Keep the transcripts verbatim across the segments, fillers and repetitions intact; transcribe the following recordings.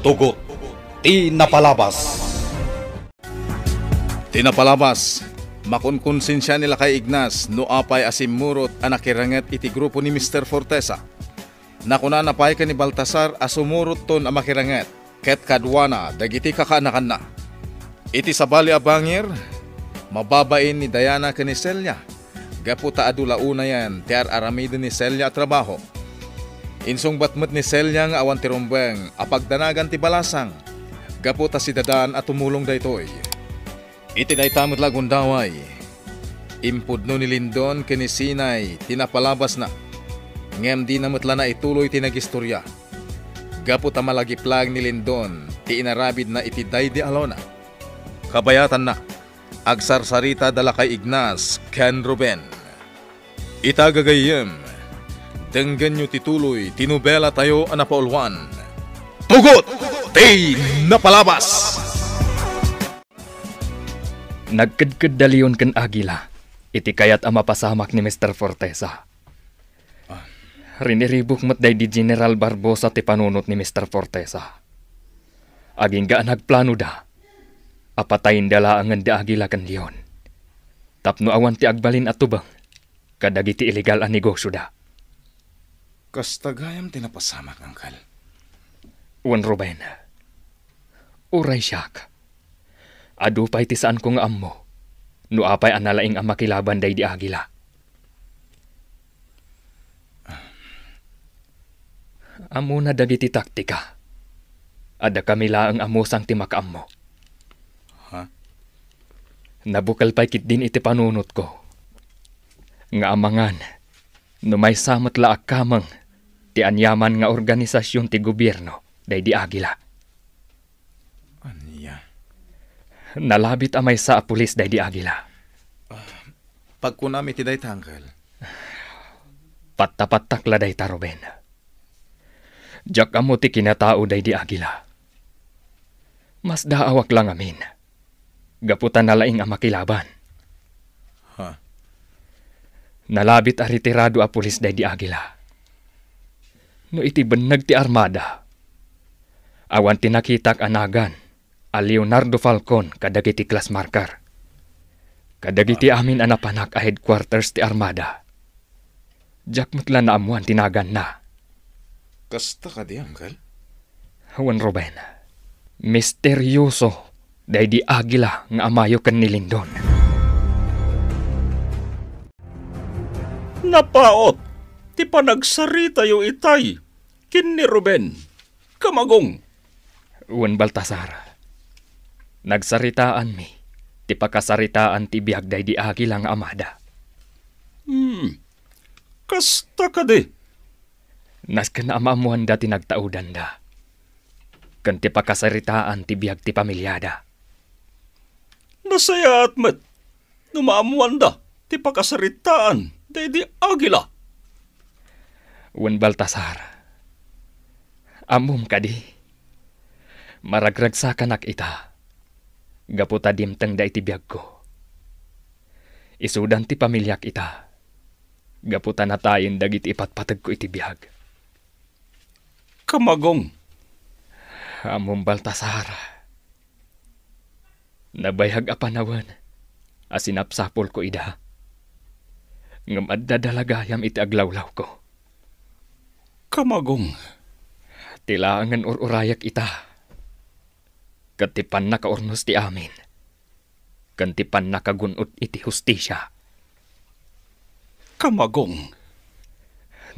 Tugot ti napalabas. Ti napalabas, makonkonsensia ni Lakay Ignas no apay a simmurot a nakiranget iti grupo ni Mister Fortesa. Nakunana pay ken ni Baltasar a sumurotton a makiranget ket kaduana dagiti kakaanakanna. Iti sabali a bangir, mababain ni Diana ken ni Celia gapu ta adu la unayen ti ar-aramiden ni Celia a trabaho. Insungbat met ni Celia nga awan ti rumbeng a pagdanagan ti balasang gapu ta sidadan a tumulong daytoy. Iti dayta met la a gundaway, impudno ni Lindon ken ni Sinay ti napalabasna, ngem dina met la naituloy ti nagistoria gapu ta malagiplag ni Lindon ti inarabidna iti daydi a lona. Kabayatanna, agsarsarita da Lakay Ignas ken Ruben. Ita gagayyem, denggenyo ti tuloy ti nobelatayo a napauluan, Tugot ti Napalabas! Nagkedked da Leon ken Agila iti kayat a mapasamak ni Mister Fortesa. Riniribuk met daydi General Barbosa ti panunot ni Mister Fortesa. Agingga a nagplanoda a patayenda laengen da Agila ken Leon tapno awan ti agbalin a tubeng kadagiti illegal a negosioda. Kasta gayam ti napasamak, Uncle. Wen, Ruben. Uray siak, adu pay ti saanko nga ammo no apay a nalaing a makilaban daydi Agila. Ammona dagiti taktika. Adda kami laeng a musang ti makaammo. Ha? Nabukel pay ketdin iti panunotko nga amangan no maysa met la a kameng ti aniaman nga organisasion ti gobierno daydi Agila. Ania? Nalabit a maysa a pulis daydi Agila. Ah, pagkunam iti dayta, Uncle. Pattapattak la dayta, Ruben. Diak ammo ti kinatao daydi Agila. Masdaawak la ngamin gapu ta nalaing a makilaban. Ha? Nalabit a retirado a pulis daydi Agila. No iti benneg ti armada, awan ti nakitak a nagan a Leonardo Falcon kadagiti class marker. Kadagiti amin a napanak a headquarters ti armada, diak met la naammoan ti naganna. Kasta kadi, Uncle? Wen, Ruben. Misterioso daydi Agila nga amayo ken ni Lindon. Napaut ti panagsaritayo itay ken ni Ruben. Kamagong. Wen, Baltasar. Nagsaritaanmi ti pakasaritaan ti biag daydi Agila nga amada. Hmm. Kasta kadi? Nasken a maammoanda ti nagtaudanda ken ti pakasaritaan ti biag ti pamiliada. Nasayaat met no maammoanda ti pakasaritaan daydi Agila. Wen, Baltasar, ammom kadi? Maragragsakanak ita gapu ta dimtengda iti biagko. Isudan ti pamiliak ita gapu ta natayen dagiti ipatpategko iti biag. Kamagong. Ammom, Baltasar, nabayag a panawen a sinapsapulko ida, ngem adda dalagayam iti aglawlawko. Kamagong. Ti laengen ur-urayek ita, ket ti pannakaurnos ti amin, ken ti pannakagun-od iti hustisia. Kamagong.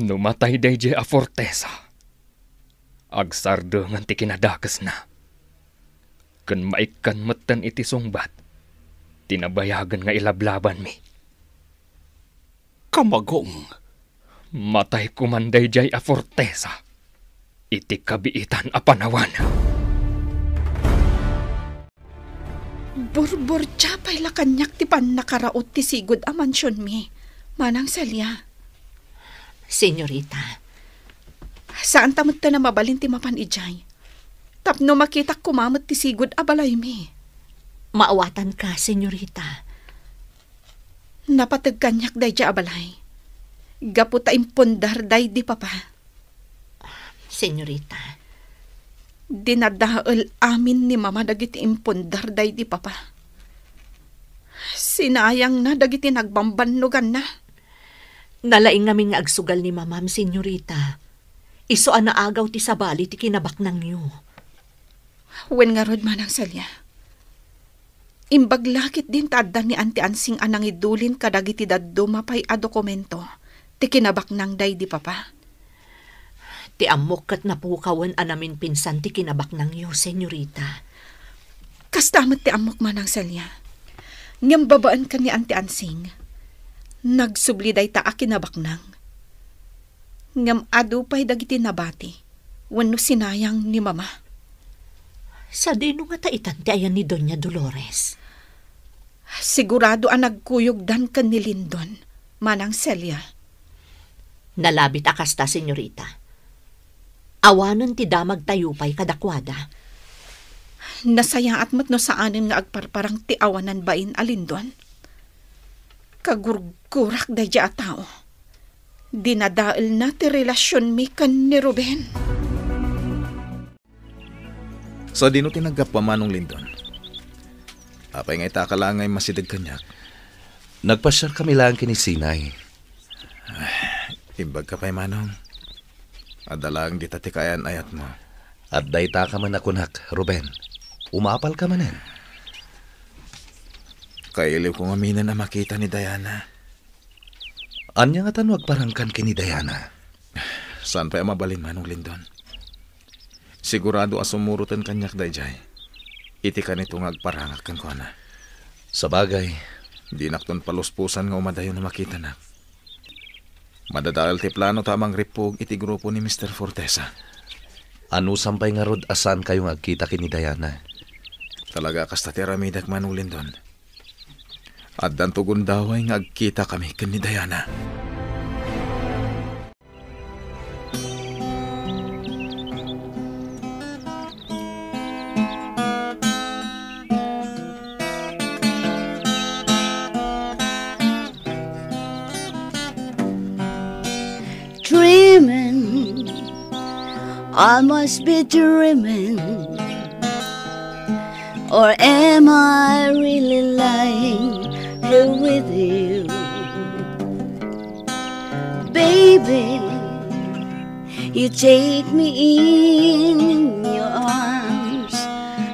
No matay daydiay a Fortesa, agsardengen ti kinadakesna, ken maikkan metten iti sungbat ti nabayagen nga ilablabanmi. Kamagong. Matay koman daydiay a Fortesa iti kabiitan a panawan. Burburdia pay la kaniak ti pannakaraut ti sigud a mansionmi, Manang Celia. Senyorita. Saanta metten a mabalin ti mapan idiay. Tapno makitak koma met ti sigud a balaymi. Maawatanka, senyorita. Napateg kaniak daydiay a balay. Gapu ta impundar daydi papa. Senyorita. Dinadael amin ni Mama dagiti impundar daydi Papa. Sinayangna dagiti nagbambannoganna. Nalaing ngamin nga agsugal ni Mamam, Senyorita. Isu a naagaw ti sabali ti kinabaknangyo. Wen ngarud, Manang Celia, imbag la ketdin ta adda ni Auntie Ansing a nangidulin kadagiti dadduma pay a dokumento ti kinabaknang daydi Papa. Ti ammok ket napukawen a naminpinsan ti kinabaknangyo, Senyorita. Kasta met ti ammok, Manang Celia. Ngem babaen ken ni Auntie Ansing, nagsubli dayta a kinabaknang. Ngem adu pay dagiti nabati wenno sinayang ni Mama. Sadino ngata itan ti ayan ni Doña Dolores? Sigurado a nagkuyogdan ken ni Lindon, Manang Celia. Nalabit a kasta, Senyorita. Awanen ti damagtayo pay kadakuada. Nasayaat met no saanen nga agparparang ti awanan bain a Lindon. Kagurgurak daydiay a tao. Dinadaelna ti relasionmi ken ni Ruben. Sadino ti naggapu, Manong Lindon? Apay nga ita ka laeng nga immasideg kaniak? Nagpasiarkami laeng ken ni Sinay. Ay, imbag ka pay, Manong. Adda laeng dita ti kaayan-ayatmo. Adda ita ka man a kunak, Ruben. Umapal ka manen. Kailiwko ngaminen a makita ni Diana. Ania ngata no agparangkan ken ni Diana? Saan pay a mabalin, Manong Lindon. Sigurado a sumuroten kaniak daydiay iti kanito nga agparangak kenkuana. Sabagay, dinakton paluspusan nga umadayo no makitanak. Madadael ti planota a mangrippug iti grupo ni Mister Fortesa. Anusam pay ngarud a saankayo nga agkita ken ni Diana? Talaga a kasta ti aramidek, Manong Lindon. Addanto gundaway nga agkitakami ken ni Diana. Dreaming, I must be dreaming. Or am I really lying here with you? Baby, you take me in your arms,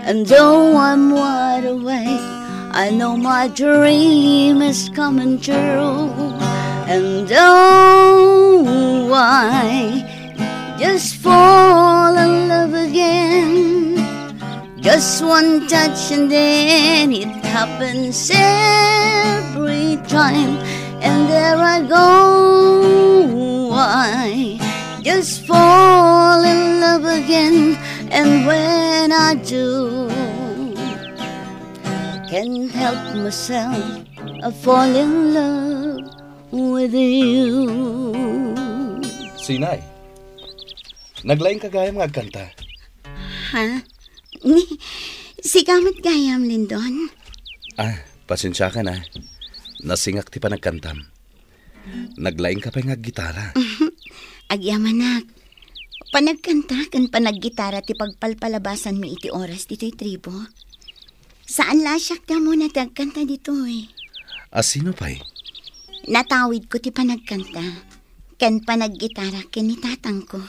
and though I'm wide awake, I know my dream is coming true. And oh, I just fall in love again. Just one touch and then it happens every time. And there I go, I just fall in love again. And when I do, can't help myself, I fall in love with you. Sinay, naglaing ka gayam nga agkanta? Ha? Ni, sika met gayam, Lindon? Ah, pasensiakan, ah. Nasingak ti panagkantam. Naglaing ka pay nga aggitara. Agyamanak. Panagkanta ken panaggitara ti pagpalpalabasanmi iti oras ditoy tribo. Saan la a siak ti ammona ti agkanta ditoy. A sino pay? Natawidko ti panagkanta ken panaggitara ken ni tatangko.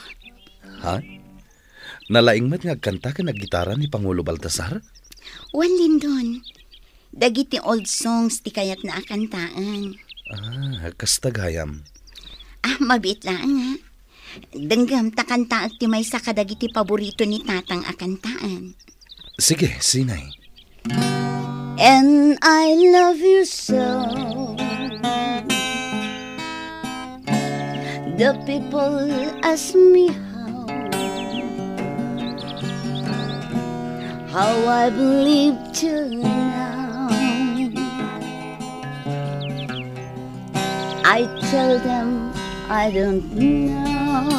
Ha? Nalaing met nga agkanta ken aggitara ni Pangulo Baltasar? Wen, Lindon. Dagiti old songs ti kayatna a kantaen. Ah, kasta gayam. Ah, mabiit laeng, ha? Denggem ta kantaek ti maysa kadagiti paborito ni tatang a kantaen. Sige, Sinay. And I love you so. The people ask me how, how I believe till now. I tell them I don't know.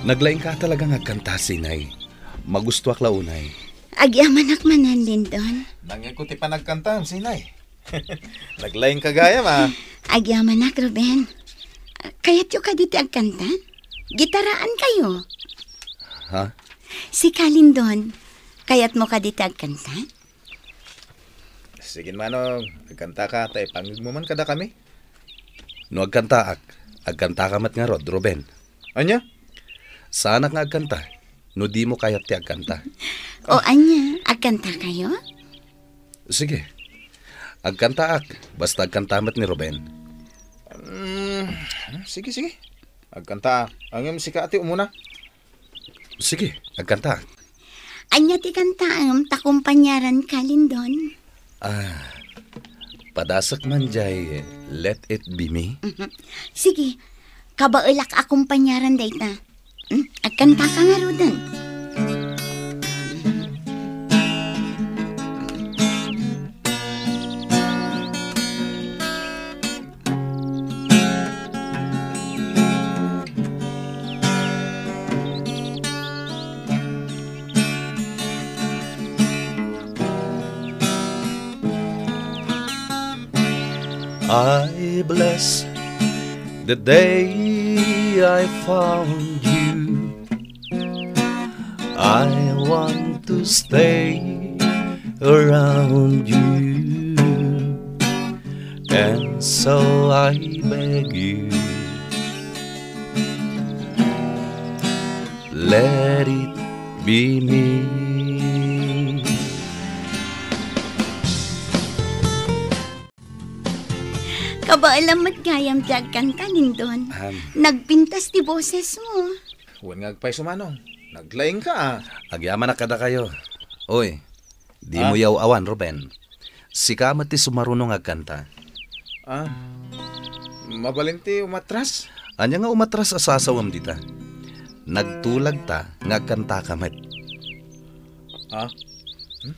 Naglaing ka talaga nga agkanta, Sinay. Magustuak la unay. Agyamanak manen, Lindon. Nangngegko ti panagkantam, Sinay. Naglaing ka gayam, ah. Agyamanak, Ruben. Kayatyo kadi ti agkanta? Gitaraankayo. Ha? Sika, Lindon, kayatmo kadi ti agkanta? Sige, Manong, agkantaka, ta ipangngegmo man kadakami. No agkantaak, agkantaka met ngarud, Ruben. Ania? Saanak nga agkanta, no dimo kayat ti agkanta. O ania, agkantakayo? Sige. Agkantaak, basta agkanta met ni Ruben. Mm, sige, sige. Agkanta. Ngem sika ti umuna. Sige, agkanta. Ania ti kantaem ta kumpaniaranka, Lindon? Ah, padasek man jay Let It Be Me? Mhm. Sige, kabaelak a kumpaniaran dayta. Hmm, agkantaka ngaruden. I bless the day I found you. I want to stay around you. And so I beg you, let it be me. Kabaelam met gayam ti agkanta, Lindon. Ahem. Nagpintas ti bosesmo. Wen nga agpayso, Manong. Naglaingka, a. Agyamanak kadakayo. Oy, dimo Ah? yaw-awan, Ruben. Sika met ti sumaruno nga agkanta. Ah, mabalin ti umatras? Ania nga umatras a sasawem dita? Nagtulagta nga agkantaka met. Ah? Hmm?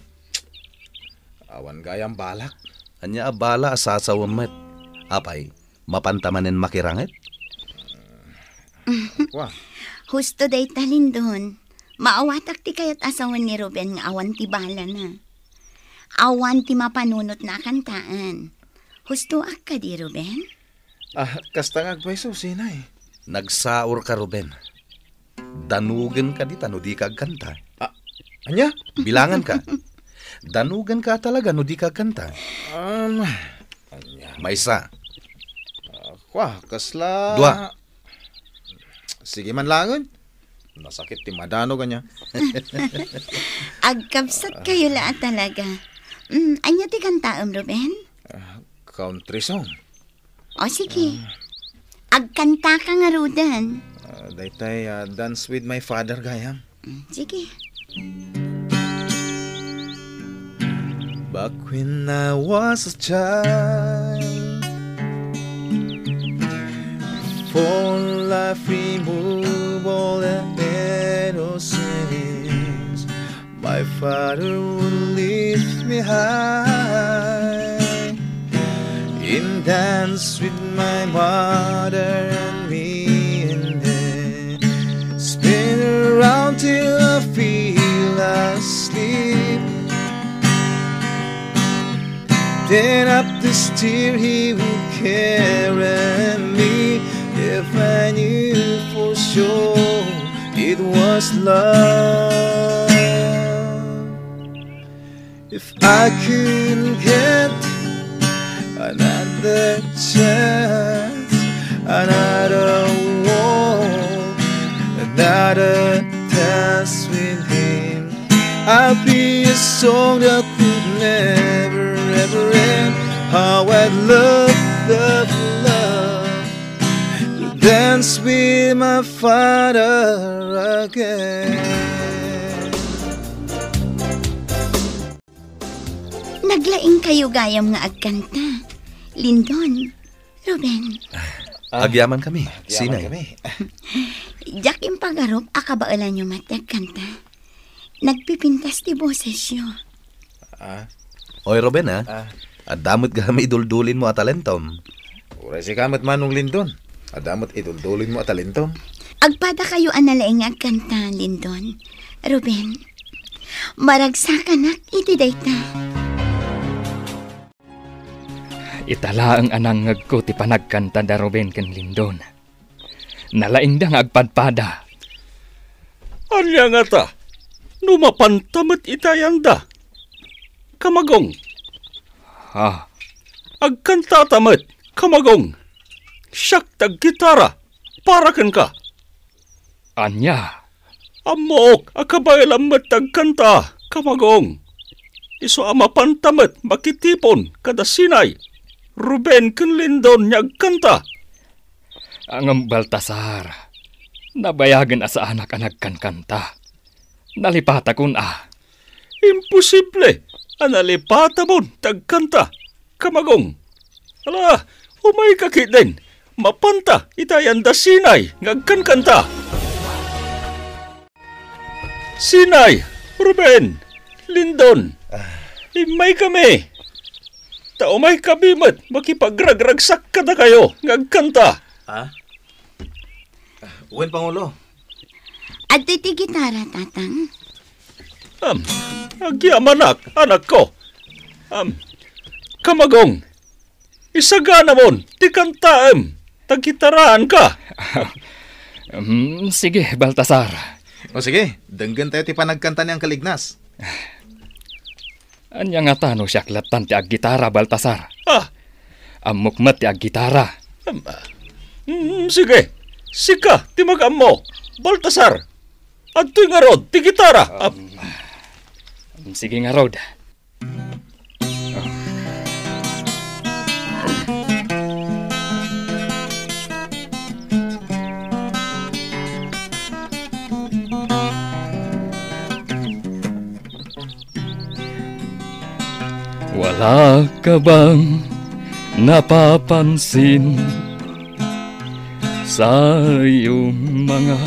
Awan gayam balak. Ania a bala a sasawem met? Apay, mapanta manen makiranget? Wa. Husto dayta, Lindon. Maawatak ti kayat a sawen ni Ruben nga awan ti balana. Awan ti mapanunotna a kantaen. Hustoak kadi, Ruben? Ah, kasta nga agpayso, Sinay. Nagsaorka, Ruben. Danugenka dita no dika agkanta. Ah, ania? Bilanganka. Danugenka talaga no dika agkanta. Um, ania? Maysa. Ah, kwa, kasla Dua. Sige man langen. Nasakit ti madanog, ania. Agkabsat kayo la a talaga. Mm, ania ti kantaem, Ruben? Ah, country song. O, sige. Ah. Agkantaka ngaruden. Ah, daytay, ah, Dance with My Father, gayam. Mm, sige. Back when I was a child, for life remove all the innocence. My father would lift me high and dance with my mother and me, and then spin around till I feel asleep. Then up the stair he would carry me. If I knew for sure it was love. If I could get another chance, another walk, another dance with him, I'll be a song that could never ever end. How I'd love, love, love to dance with my father again. Naglaing kayo gayam nga agkanta. Lindon, Ruben. Ah. Agyaman kami, Agyaman Sinay. kami. Diak impagarup a kabaelanyo met ti agkanta. Nagpipintas ti bosesyo. Ah. Oy, Ruben, ah. Ah. Adda met gayam iduldulinmo a talentom. Uray sika met, Manong Lindon. Adda met iduldulinmo a talentom. Agpada kayo a nalaing nga agkanta, Lindon. Ruben, maragsakanak iti dayta. Ita laeng a nangngegko ti panagkanta da Ruben ken Lindon. nalaingda nga agpadpada. Ania ngata, no mapanta met iti ayanda, Kamagong? Ha? Agkantata met, Kamagong. Siak ti aggitara para kenka. Ania? Ammook a kabaelam met ti agkanta, Kamagong. Isu a mapanta met makitipon kada Sinay, Ruben ken Lindon nga agkanta. Ngem Baltasar, nabayagen a saanak a nagkankanta. Nalipatakon a. Imposible a nalipatamon ti agkanta, Kamagong. Ala, umayka ketdin. Mapanta iti ayanda Sinay nga agkankanta. Sinay, Ruben, Lindon, Ah. Immaykami. Ta umaykami met makipagragragsak kadakayo nga agkanta. Ah? Wen, Pangulo. Adtoy ti gitara, Tatang. Am, agyamanak, anakko. Am, Kamagong, isaganamon ti kantaem, ta gitaraanka. Mm, sige, Baltasar. O sige, denggentayo ti panagkanta ni Angkel Ignas. Ania ngata no siak lattan ti aggitara, Baltasar? Ah. Ammok met ti aggitara. Am, ah. Mm, sige. Sika ti magammo, Baltasar. Adtoy ngarud ti gitara. Ah. Am, sige ngarud. Wala ka bang napapansin sa iyong mga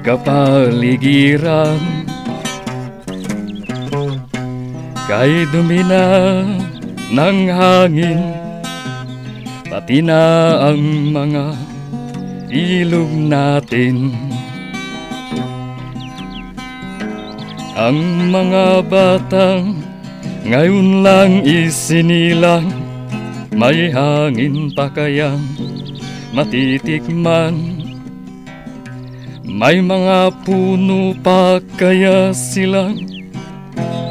kapaligiran? Kay dumina ng hangin, pati na ang mga ilog natin. Ang mga batang ngayon lang isinilang, may hangin pa kayang matitikman? May mga puno pa kaya silang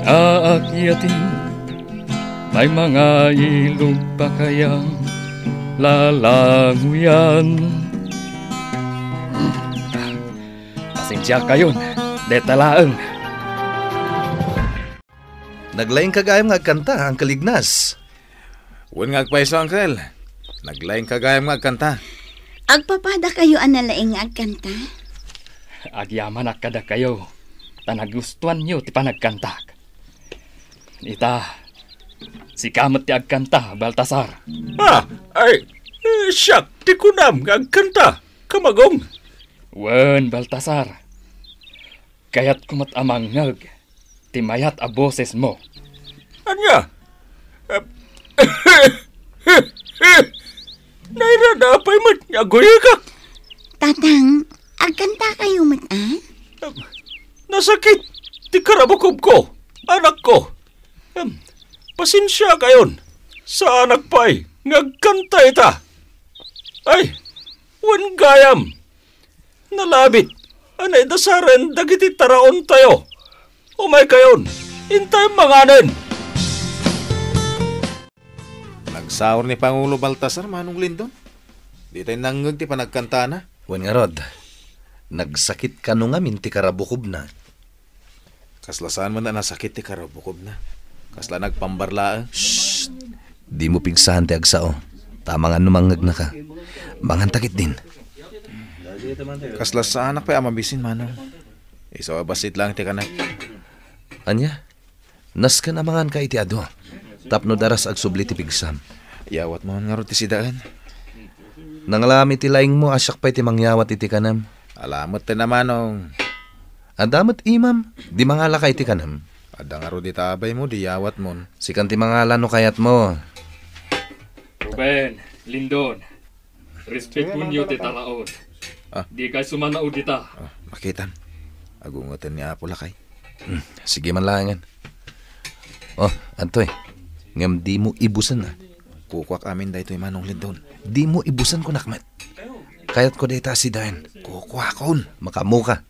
aakyatin? May mga ilog pa kayang lalanguyan? Pasensya kayon, deta laeng. Naglaingka gayam nga agkanta, Uncle Ignas. Wen nga agpayso, Uncle. Naglaingka gayam nga agkanta. Agpapadakayo a nalaing nga agkanta? Agyamanak kadakayo, ta nagustuanyo ti panagkantak. Ita, sika met ti agkanta, Baltasar. Ah, ay, eh, siak ti kunam nga agkanta, Kamagong. Wen, Baltasar. Kayatko met a mangngeg ti mayat a bosesmo. Ania? Nairada pay met nga aguyegak. Tatang, agkantakayo met, a? Nasakit ti karabukobko, anakko. Em, pasensiakayon. Saanak pay nga agkanta ita. Ay, wen gayam. Nalabit a naidasaren dagiti taraontayo. Umaykayon, intay manganen. Nagsaur ni Pangulo Baltasar, Manong Lindon. Ditay nangngeg ti panagkantana. Wen ngarud, nagsakit kano ngamin ti karabukobna. Kasla saan man a nasakit ti karabukobna. Kasla nagpambar laeng. Shh! Dimo pigsaan ti agsao. Ta amangan no mangngegnaka. Manganta ketdin. Kasla saanak pay a mabisin, Manong. Isu a bassit laeng ti kanek. Ania? Nasken a manganka iti adu. Tapno daras agsubli ti pigsam. Yawatmon ngarud ti sidaen. Nangalam iti laingmo a siak pay ti mangyawat iti kanem. Ala met ten a, Manong. Adda met imam, di mangalaka iti kanem. Adda ngarud ita abaymo, di yawatmon. Sikan ti mangala no kayatmo. Ruben, Lindon, respetonyo ti taraon. Ah. Dikay sumanao dita. Ah, makitam. Agungeten ni Apo Lakay. Hmm, sige man laengen. Oh, adtoy. Ngem dimo ibusen, a. Kukuak amin daytoy, Manong Lindon. Dimo ibusen, kunak met. Kayatko dayta, Sidain. Kukuakon. Makaammoka.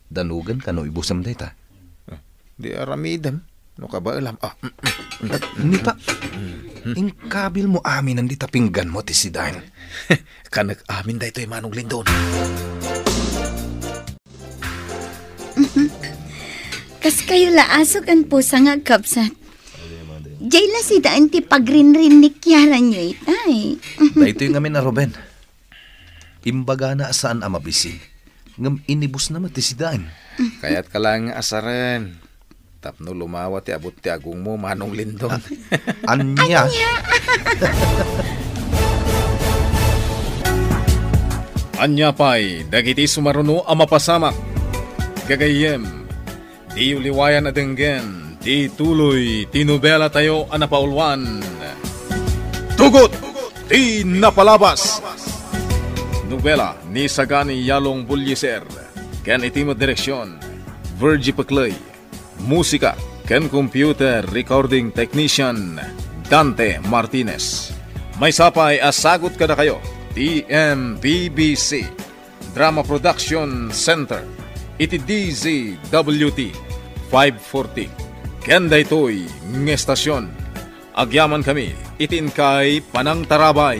Danugenka no ibusem dayta. Di aramidem no kabaelam. Ah, mm, mm, mm. Ni ta, inkabilmo aminen dita pingganmo ti Sidain. Kanek amin daytoy, Manong Lindon. Kas kayo la, asuk ken pusa nga agkabsat. Jay la Sidain ti pagrinrinnikiaranyo itay. Daytoy ngamin a Ruben. Imbagana a saan a mabisin, ngem inibusna met ti Sidain. Kayatka laeng nga asaren tapno lumawa ti abut ti agongmo, Manong Lindon. Ania? Ania pay dagiti sumaruno a mapasamak? Gagayyem, diyo liwayan a denggen ti tuloy ti nobelatayo a napauluan, Tugot ti Napalabas. Nobela ni Sagani Yalong Bullieser ken iti met direksion, Virgie Pecley. Musika ken computer recording technician, Dante Martinez. Maysa pay a sagut kadakayo ti M P B C Drama Production Center iti D Z W T five forty. Ken daytoy nga estasion, agyamankami iti inkay panangtarabay.